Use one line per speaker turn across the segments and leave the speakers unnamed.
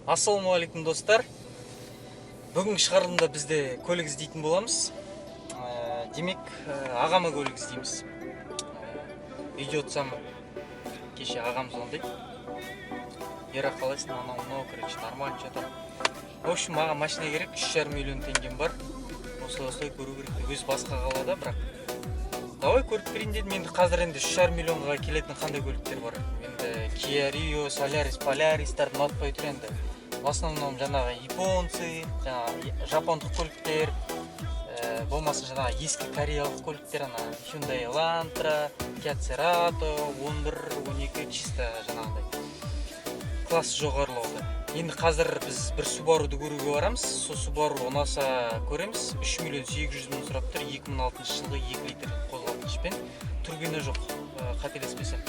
Ассалаумағалейкум, достар! Бүгінгі шығарылымда бізде көлік іздейтін боламыз. Демек, ағама көлік іздейміз. Үйде отырсам, кеше ағам звондайды: «Ера, қалайсың?» Анау мынау, короче, нормально, что там. В общем, маған машина керек, 3,5 миллион теңгем бар, осылай осылай көру керек деп. Өзі басқа қалада, бірақ давай көріп берейін дедім. Енді қазір енді 3,5 миллионға келетін қандай көліктер бар? Енді Kia Rio, Солярис, Поляристарды ұнатпай тұр. Енді в основном жаңағы японцы, жаңағы жапондық көліктер, болмаса жаңағы ескі кореялық көліктер, ана Hyundai Elantra, Kia Cerato 11, 12, чисто жаңағындай классы жоғарылауда. Енді қазір біз бір Субаруды көруге барамыз. Сол Субару ұнаса, көреміз. 3 миллион 800 мың сұрап тұр, 2006 жылғы, 2 литр қозғалтқышпен, турбина жоқ, қателеспесем.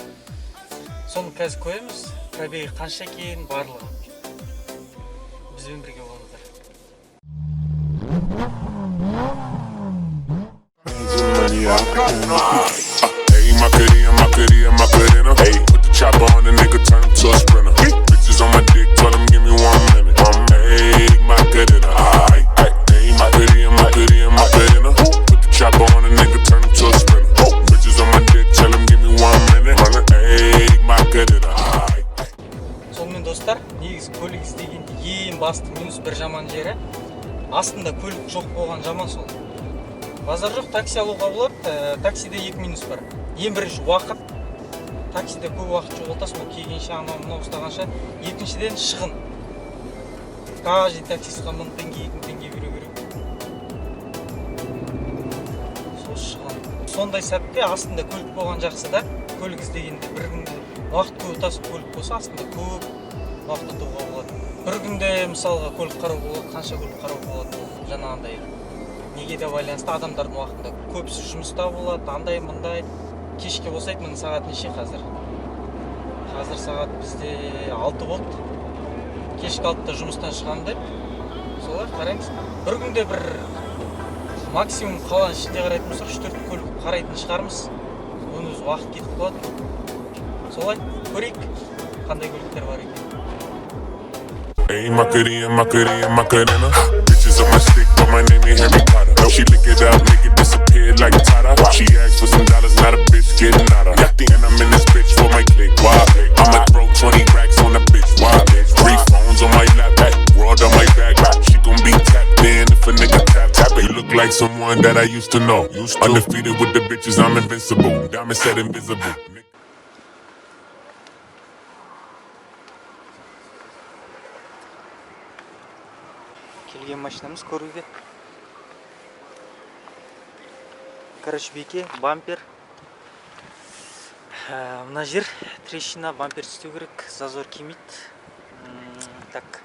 Соны қазір көреміз, пробегі қанша екен, барлығын. Бізбен бірге болыңыздар.
Hey, Macarena, Macarena, Macarena. Hey, put the chopper on the nigga, turn him to a sprinter. Bitches on my dick, tell him give me 1 minute. Hey, Macarena, aight, aight. Hey, Macarena, Macarena, Macarena. Put the chopper on the nigga, turn him to a sprinter. Bitches on my dick, tell him give me 1 minute. Hey, Macarena, aight.
Сонымен, достар, негізі көлік іздегенде ең басты минус, бір жаман жері, астында көлік жоқ болған жаман. Сол базар жоқ, такси алуға болады. Таксиде екі минус бар. Ең бірінші, уақыт. Таксиде көп уақыт жоғалтасың, ол келгенше, анау мынау ұстағанша. Екіншіден, шығын. Каждый таксистқа 1000 теңге, 2000 теңге беру керек, сол шығын. Сондай сәтте астында көлік болған жақсы да. Көлік іздегенде бір күнде уақыт көп ұтасың, көлік болса, астында көп уақыт ұтуға болады. Бір күнде, мысалға, көлік қарауға болады, қанша көлік қарауға болады. Ол жаңағындай неге де байланысты, адамдардың уақытында, көбісі жұмыста болады, андай мындай кешке босайды. Міне, сағат неше қазір? Қазір сағат бізде 6 болды. Кешкі 6-да жұмыстан шығамын деп, солай қараймыз. Бір күнде бір максимум қаланың ішінде қарайтын болсақ, үш төрт көлік қарайтын шығармыз. Оның өзі уақыт кетіп қалады. Солай, көрейік, қандай көліктер бар екен.
Hey, Macarena, Macarena, Macarena. Bitches on my stick, but my name ain't Harry Potter. She lick it up, make it disappear like Tata. She asked for some dollars, not a bitch getting out of. And I'm in this bitch for my click. Why? I'ma throw 20 racks on the bitch. Why? Three phones on my lap, world on my back. She gon' be tapped in if a nigga tap tap it. You look like someone that I used to know. Undefeated with the bitches, I'm invincible. Diamond said invisible.
Келген машинамыз көруге. Короче, беке, бампер. Мына жер трещина, бампер істеу керек, зазор келмейді. Так,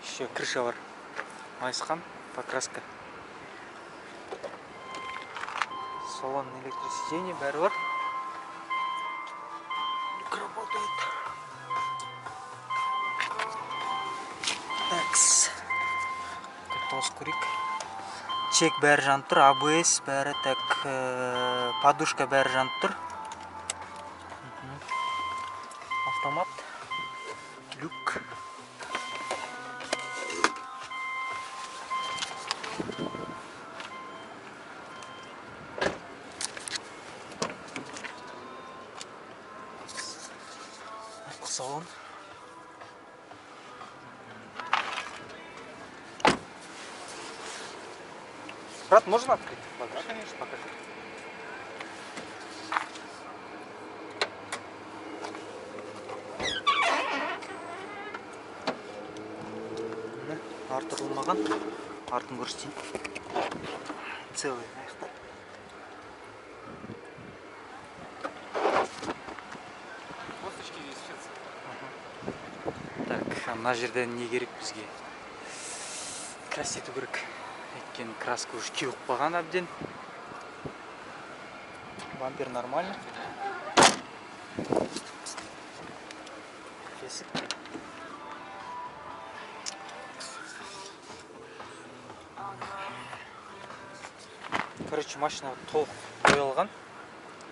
еще крыша бар, майысқан, покраска. Салон, электросиденье, бәрі бар. Люк работает. Такс, қосып көрейік. Чек бәрі жанып тұр, АБС бәрі. Так, подушка бәрі жанып тұр. Автомат, люк. Артқы салон. Брат, можно открыть багаж? Да, конечно, покажи. Міне, арты ұрылмаған. Артын көрсетейін. Целый аяқтар.
Косточки здесь все.
Так, мына жерде не керек бізге? Красить ету керек. Өйткені краска уже кеуіп қалған әбден. Бампер нормально. Тесік. Короче, машина толық боялған,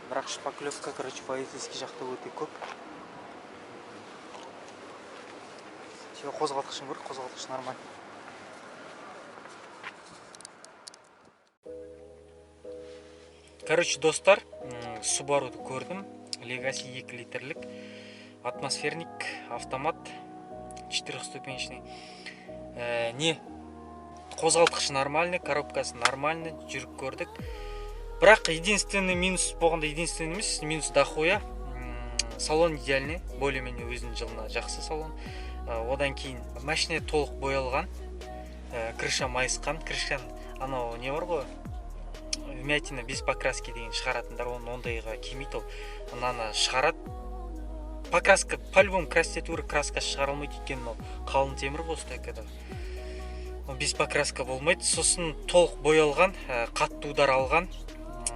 бірақ шпаклевка, короче, водительский жақта өте көп. Қозғалтқышын көр, қозғалтқыш нормально. Короче, достар, Subaru'ды көрдім. Legacy 2 литрлік, атмосферник, автомат, четырехступенчатый. Не, қозғалтқышы нормальный, коробкасы нормальный, жүріп көрдік. Бірақ единственный минус болғанда, единственный емес, минус дохуя. Салон идеальный, более-менее өзінің жылына жақсы салон. Одан кейін машина толық боялған, крыша майысқан, крышан анау не бар ғой, вмятина без покраски деген шығаратындар, оны ондайға келмейді ол. Мынаны шығарады. Покраска по-любому красить ету керек, краска шығара алмайды, өйткені ол қалың темір ғой стойкада. Ол без покраска болмайды. Сосын толық боялған, қатты удар алған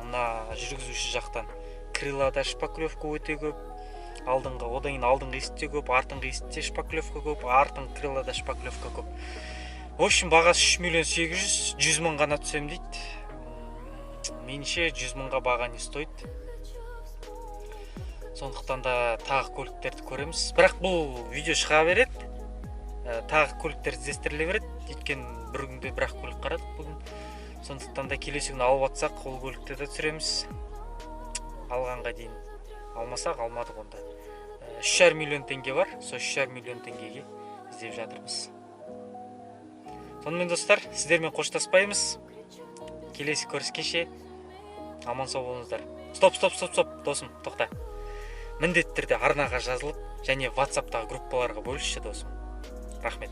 мына жүргізуші жақтан. Крылада шпаклевка өте көп. Алдыңғы, одан кейін алдыңғы есікте көп, артыңғы есікте шпаклевка көп, артыңғы крылада шпаклевка көп. В общем, бағасы 3 миллион 800, 100 мың ғана түсем дейді. Меніңше 100 мыңға баға не стоит. Сондықтан да тағы көліктерді көреміз. Бірақ бұл видео шыға береді. Тағы көліктер іздестіріле береді. Өйткені бір күнде бір-ақ көлік қарадық бүгін. Сондықтан да келесі күні алып атсақ, ол көлікті де түсіреміз. Алғанға дейін алмасақ, алмадық онда. 3,5 миллион теңге бар. Сол 3,5 миллион теңгеге іздеп жатырмыз. Сонымен достар, сіздермен қоштаспаймыз. Келесі көріскенше аман сау болыңыздар. Стоп, стоп, стоп, стоп, досым, тоқта. Міндетті түрде арнаға жазылып және WhatsApp'тағы группаларға бөлісші, досым. Рахмет.